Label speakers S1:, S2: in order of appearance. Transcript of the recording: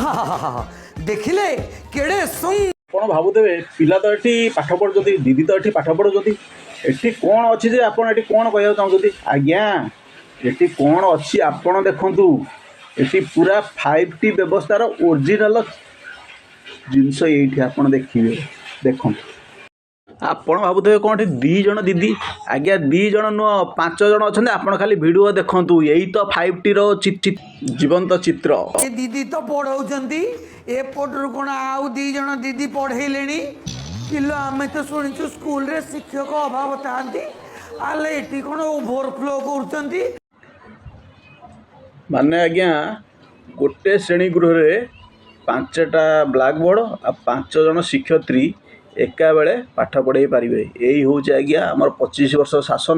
S1: ଆହା, ଦେଖିଲେ କେଡ଼େ ସୁନ୍ଦର।
S2: ଆପଣ ଭାବୁଥିବେ, ପିଲା ତ ଏଠି ପାଠ ପଢ଼ୁଛନ୍ତି, ଦିଦି ତ ଏଠି ପାଠ ପଢ଼ୁଛନ୍ତି, ଏଠି କ'ଣ ଅଛି ଯେ ଆପଣ ଏଠି କ'ଣ କହିବାକୁ ଚାହୁଁଛନ୍ତି? ଆଜ୍ଞା, ଏଠି କ'ଣ ଅଛି ଆପଣ ଦେଖନ୍ତୁ। ଏଠି ପୁରା 5T ବ୍ୟବସ୍ଥାର ଓରିଜିନାଲ ଜିନିଷ ଏଇଠି ଆପଣ ଦେଖିବେ। ଦେଖନ୍ତୁ, ଆପଣ ଭାବୁଥିବେ କ'ଣ ଏଠି 2 ଜଣ ଦିଦି? ଆଜ୍ଞା, 2 ଜଣ ନୁହଁ, 5 ଜଣ ଅଛନ୍ତି। ଆପଣ ଖାଲି ଭିଡ଼ିଓ ଦେଖନ୍ତୁ। ଏଇ ତ 5Tର ଜୀବନ୍ତ ଚିତ୍ର।
S1: ଏ ଦିଦି ତ ପଢ଼ଉଛନ୍ତି, ଏପଟରୁ କ'ଣ ଆଉ 2 ଜଣ ଦିଦି ପଢ଼େଇଲେଣି? କିଲୋ, ଆମେ ତ ଶୁଣିଛୁ ସ୍କୁଲରେ ଶିକ୍ଷକ ଅଭାବ ଥାନ୍ତି, ଆଲେ ଏଠି କ'ଣ ଓଭରଫ୍ଲୋ କରୁଛନ୍ତି?
S2: ମାନେ ଆଜ୍ଞା, ଗୋଟେ ଶ୍ରେଣୀ ଗୃହରେ 5ଟା ବ୍ଲାକ୍ ବୋର୍ଡ଼ ଆଉ 5 ଜଣ ଶିକ୍ଷୟିତ୍ରୀ ଏକାବେଳେ ପାଠ ପଢ଼େଇ ପାରିବେ। ଏଇ ହେଉଛି ଆଜ୍ଞା ଆମର 25 ବର୍ଷ ଶାସନ।